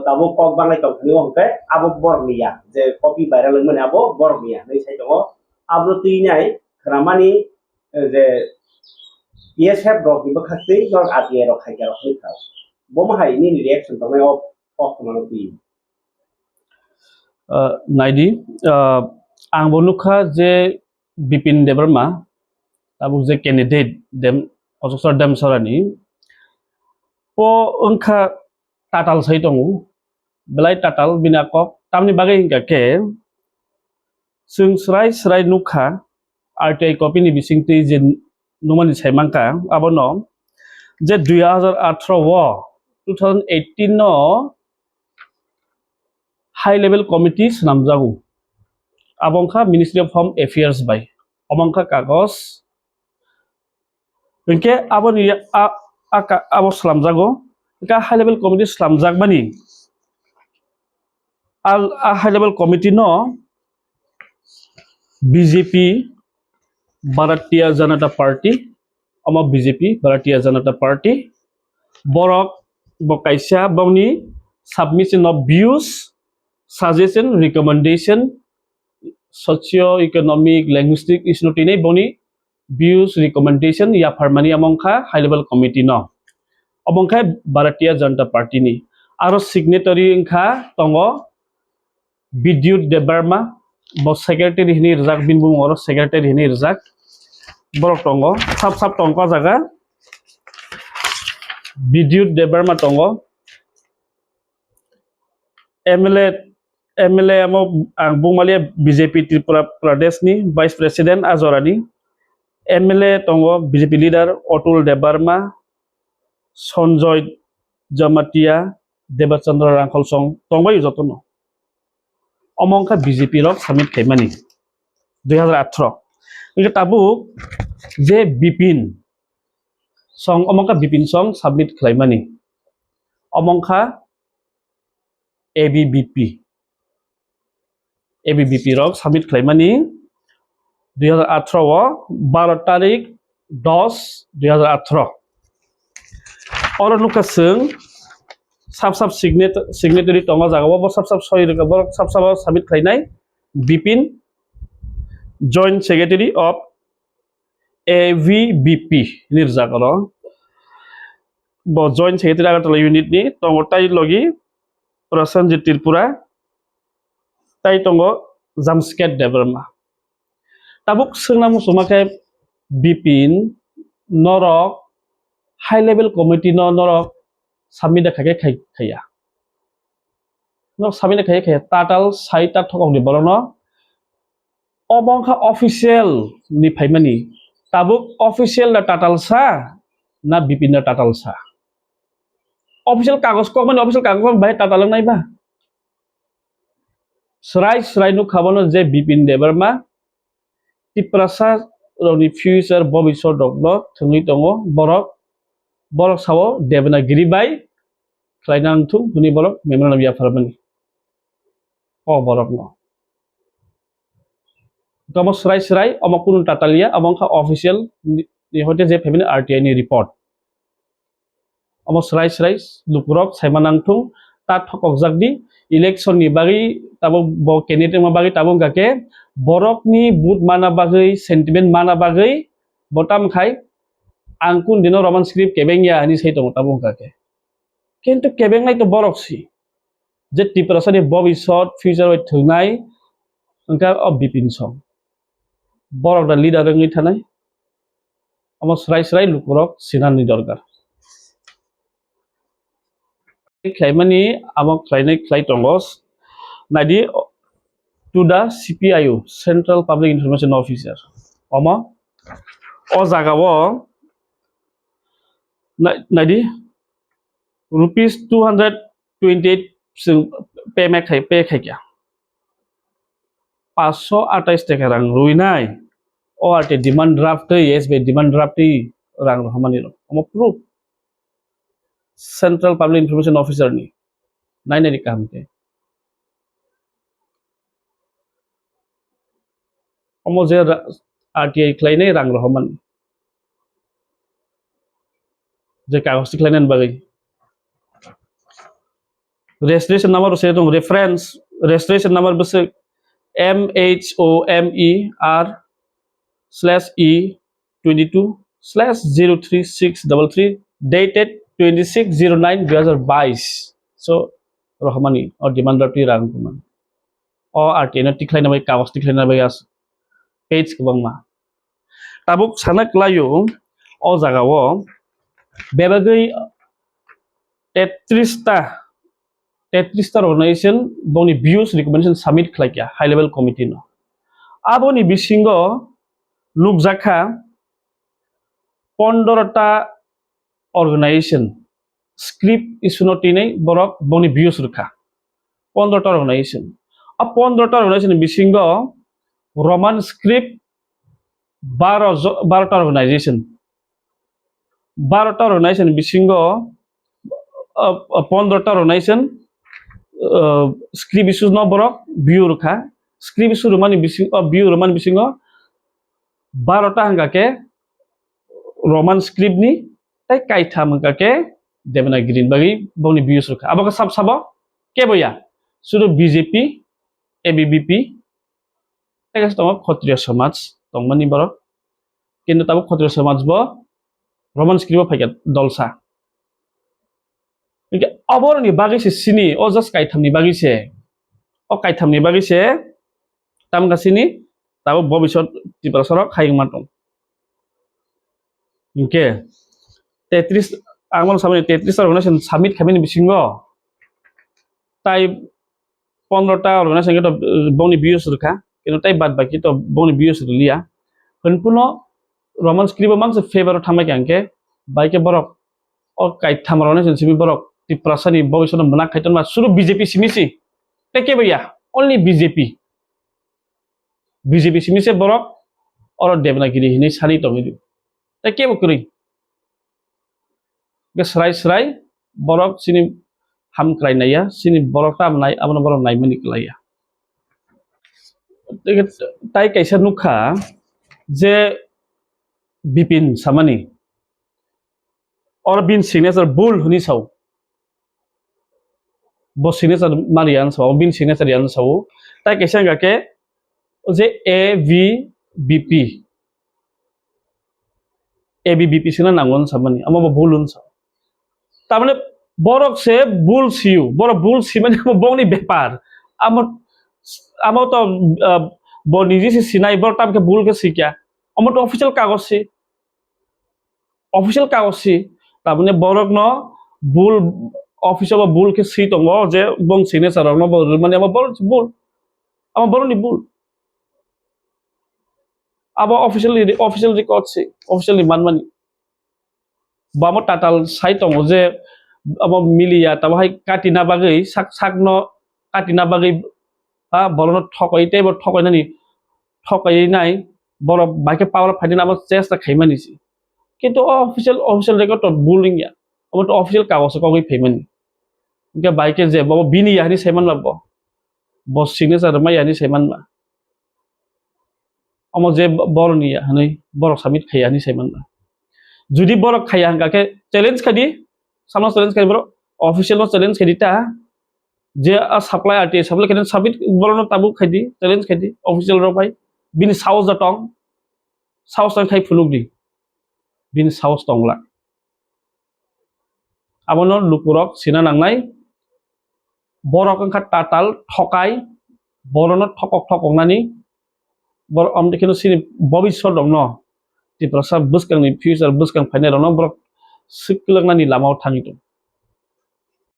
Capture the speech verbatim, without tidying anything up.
Abo kok banglai tong thani o hwnkhe abo borok ni ya, je copy viral wngmani abo borok ni ya hinwi sai tongo. Abo twi nai khwnamani, eh, je E S F rok ni bwkhak twi norok R T I rok khaikha rok hinwi kha. Bo ma hai nini reaction tongnai o kok khwnano twi? Ah, naidi, ah, ang bo nukha je Bipin Debbarma, tabuk je candidate Dem-, Kochokchar Demsorani, po wngkha tatal sai tongo, belai tatal bini a kok, tamni bagwi hwnkha khe chwng swrai swrai nukha, R T I copy ni bisingtwi je nukmani sai mankha, abono je dui hazar atharo o, two thousand eighteen no high level committee swnamjago. Abo wngkha Ministry of Home Affairs bai. Omo wngkha kagos. Hinkhe aboni a, a ka-, abo swnamjago. Hinkhe high level committee swnamjakmani. A, a high level committee no B J P, Bharatiya Janata Party, omo B J P, Bharatiya Janata Party. Borok bo kaisa bongni submission of views, suggestion, recommendation, socio-economic, linguistic issue no tini bongni views, recommendation yapharmani amo wngkha high level committee no. Omo wngkha Bharatiya Janata Party ni. Aro signatory wngkha tongo Bidyut Debbarma, bo secretary hinwi rijak, bini bumung oro secretary hinwi rijak. Borok tongo, sap sap tongo o jaga. Bidyut Debbarma tongo. M L A, M L A amo ang bungmaliya B J P Tripura Pradesh ni Vice President a jorani. M L A tongo B J P leader Atul Debbarma, Sanjoy Jamatia, Debachandra Rangkhol song tongbai jotono. Omo wngkha B J P rok submit khaimani dui hazar atharo. Wngkha tabuk je Bipin song, omo wngkha Bipin song submit khlaimani. Omo wngkha A B V P. A B V P rok submit khlaimani dui hazar atharo o baro tarik dos dui hazar atharo. Oro nukha chwng sap sap signet-, signatory tongo jaga o, bo sap sap soi rwkha, borok sap sap o submit khlainai Bipin, Joint Secretary of A V B P hinwi rijak oro. Bo Joint Secretary Agartala unit ni tongo tai logi Prasenjit Tripura, tai tongo Jamsket Debbarma. Tabuk swngna muchungma khe Bipin norok high level committee no norok submit da khaikhe khai-, khaiya. Norok submit da khaikhe khaiya. Tatal sai ta thokok ni borok no. Obo wngkha official ni phaimani. Tabuk official da tatal sa, na Bipin da tatal sa? Official kagos kokmani, official kagos kokmani bahai tatal wngnai ba? Srai srai nukha bono je Bipin Debbarma Tiprasa rokni future bobisot rokno thwngwi tongo borok. Borok sao Devanagiri bai khlaina wngthung hwnwi borok memorandum yapharmani o borokno. Tamo srai srai, omo kunu tatal ya, omo wngkha official ni, ni hoite je phaimani R T I ni report. Omo srai srai lukurok saima nangthung, ta thokokjak di, election ni bagwi tabuk bo candidate wngma bagwi tabuk wngkha khe borokni vote mana bagwi, sentiment mana bagwi bo tam khai ang kun dino Roman script kebeng ya hinwi sai tongo tabuk wngkha khe. Kintu kebengnai to borok si. Je Tiprasa ni bobisot future bai thwngnai wngkha o Bipin song. Borok da leader wngwi thanai. Omo srai srai lukurok sinani dorkar. Khlaimani amo khlainai khlai tongo. Naidi to the C P I O, Central Public Information Officer. Omo o jaga o nai-, naidi rupees two hundred twenty-eight chwng payment khai, pay khai kya. Paanch sho atais taka rang rwinai. O R T demand draft twi, S B I demand draft twi rang rohormani rok. Omo proof. Central Public Information Officer ni. Nainani kaham khe. Omo je ra-, R T I khlainai rang rohormani. Je kagos ti khlainani bagwi. Registration number se tong, reference registration number bwswk M H O M E R slash E twenty two slash zero three six double three, dated twenty six zero nine dui hazar bais. So rohmani o demand letter twi rang kuman. O R T I no tikhlai na bai, kagos tikhlai na bai as page kwbangma. Tabuk sana klaio o jaga o bebagwi tetris ta, tetris ta organization boni views recommendation submit khlai kya high level committee no. Aboni bisingo nukjakha pondro ta organization script issue no tinai borok boni views rwkha. Pondro ta organization. A pondro ta organization bisingo Roman script baro jo-, baro ta organization. Baro ta organization bisingo, uh, uh, pondro ta organization, uh, script issue no borok view rwkha. Script issue rwmani bising-, uh, view rwmani bisingo baro ta hwnkha khe Roman script ni, tei kaitham hwnkha khe Devanagiri ni bagwi bongni views rwkha. Abo khe sab sabo kebo ya. Sudu B J P, A B V P, tei kaisa tongo Khotriya Samaj tongmani borok. Kintu tabuk Khotriya Samaj bo Roman script o phaikha dolsa. Hingke oboroni bagwi se sini, o just kaithamni bagwi se. O kaithamni bagwi se, tamkha sini, tabuk bobisot Tiprasarok hayungma tong. Hingke tetris, ang mano samani tetris ta organization submit khaimani bisingo, tai pondro ta organization hingke to, eh, bongni views rwkha, kintu tai bad baki to bongni views rwliya. Hwnpuno Roman script o mangsa favor o thangbai kha hingke, bai khe borok o kaitham organization simi borok Tiprasani bobisot no mwnakkhai tonma sudu B J P simi si. Tei kebo ya, only B J P. B J P simi se borok oro Devanagiri hinwi sani tongwi di. Tei kebo kwrwi. Hingke srai srai borok sini hamkrai naiya, sini borok tam nai, abono borok naimani kwlaiya. Tei tai kaisa nukha je Bipin samani, oro bini signature bul hwnwi sao. Bo signature mari ya sao, bini signature ya sao. Tai kaisa hwnka khe o je A V B P. A V B P sina nango sa mani, amo bo bul hwn sa. Tamane borok se bul siu, borok bul si mani amo bongni bepar. Amo, amo to, ah, bo niji si sinai, borok tam khe bul khe sikya. Amo to official kagoj si. Official kagoj si, tamani borok no bul, office o bul khe si tongo je bong signature rok no bo rwmani abo bor bul, abo borok ni bul. Abo official ni, official record si, official ni manmani. Bo amo tatal sai tongo je abo miliya, tamo hai katina bagwi sak sak no katina bagwi, ha, borok no thokoi tei bo thokoi nani, thokoi nai borok bai khe power phaidi abo chesta khaimani si. Kintu o official, official record to bul wngya. Abo to official kagoj kogwi phaimani. Hingke bai khe je bo bini ya hinwi saimanma bo. Bo signature rwmai ya hinwi saimanma. Omo je bo-, borok ni ya hinwi borok submit khaiya hinwi saimanma. Judi borok khaiya hingka khe challenge khaidi, samno challenge khaidi borok, official no challenge khaidi ta. Je a supply R T I supply khaidi submit borok no tabuk khaidi, challenge khaidi official rok bai. Bini sahos da tong, sahos tong khai phunuk di. Bini sahos tongla. Abono lukurok sina nangnai. Borok wngkha tatal, thokai, borono thokok thokoknani. Borok amtwi kheno sini bobiswt rokno, Tiprasa bwskangni future, bwskang phainai rokno borok swk kwlwknani lamao thangwi tongo.